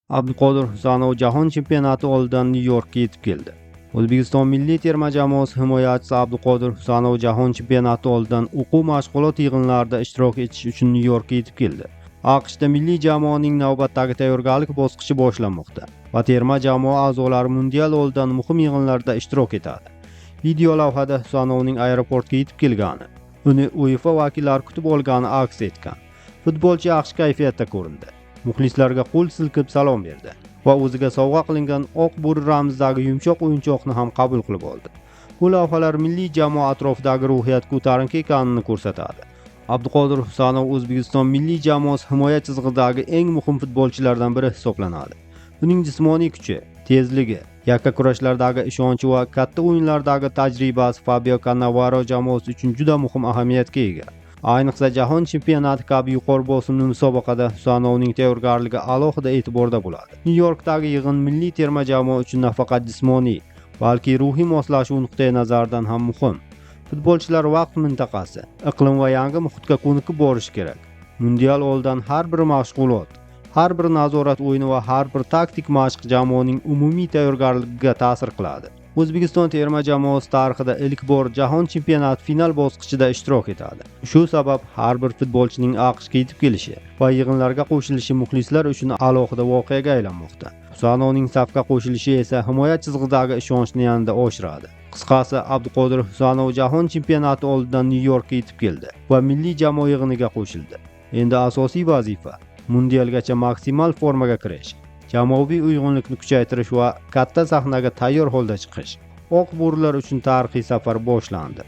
Abduqodir Husanov jahon chempionati oldidan Nyu-Yorkka yetib keldi. O'zbekiston milliy terma jamoasi himoyachisi Abduqodir Husanov jahon chempionati oldidan o'quv mashg'ulot yig'inlarida ishtirok etish uchun Nyu-Yorkka yetib keldi. AQShda milliy jamoaning navbatdagi tayyorgarlik bosqichi boshlanmoqda va terma jamoa a'zolari mundial oldidan muhim yig'inlarda ishtirok etadi. Video lavhada Husanovning aeroportga yetib kelgani, uni UEFA vakillari kutib olgani aks etgan. Futbolchi yaxshi kayfiyatda ko'rindi. Muxlislarga qo'l silkib salom berdi va o'ziga sovg'a qilingan oq bo'ri ramzidagi yumshoq o'yinchoqni ham qabul qilib oldi. Bu lavhalar milliy jamoa atrofidagi ruhiyat ko'tarinki ekanini ko'rsatadi. Abduqodir Husanov O'zbekiston milliy jamoasi himoya chizig'idagi eng muhim futbolchilardan biri hisoblanadi. Uning jismoniy kuchi, tezligi, yakka kurashlardagi ishonchi va katta o'yinlardagi tajribasi Fabio Cannavaro jamoasi uchun juda muhim ahamiyatga ega. Ayniqsa jahon chempionati kabi yuqori bosimli musobaqada Husanovning tayyorgarligi alohida e'tiborda bo'ladi. Nyu-Yorkdagi yig'in milliy terma jamoa uchun nafaqat jismoniy, balki ruhiy moslashuv nuqtai nazaridan ham muhim. Futbolchilar vaqt mintaqasi, iqlim va yangi muhitga ko'nikib borishi kerak. Mundial oldidan har bir mashg'ulot, har bir nazorat o'yini va har bir taktik mashq jamoaning umumiy tayyorgarligiga ta'sir qiladi. O'zbekiston terma jamoasi tarixida ilk bor jahon chempionati final bosqichida ishtirok etadi. Shu sabab har bir futbolchining AQShga yetib kelishi va yig'inlarga qo'shilishi muxlislar uchun alohida voqeaga aylanmoqda. Husanovning safga qo'shilishi esa himoya chizig'idagi ishonchni yanada oshiradi. Qisqasi, Abduqodir Husanov jahon chempionati oldidan Nyu-Yorkka yetib keldi va milliy jamoa yig'iniga qo'shildi. Endi asosiy vazifa mundialgacha maksimal formaga kirish, jamoaviy uyg'unlikni kuchaytirish va katta sahnaga tayyor holda chiqish. Oq bo'rilar uchun tarixiy safar boshlandi.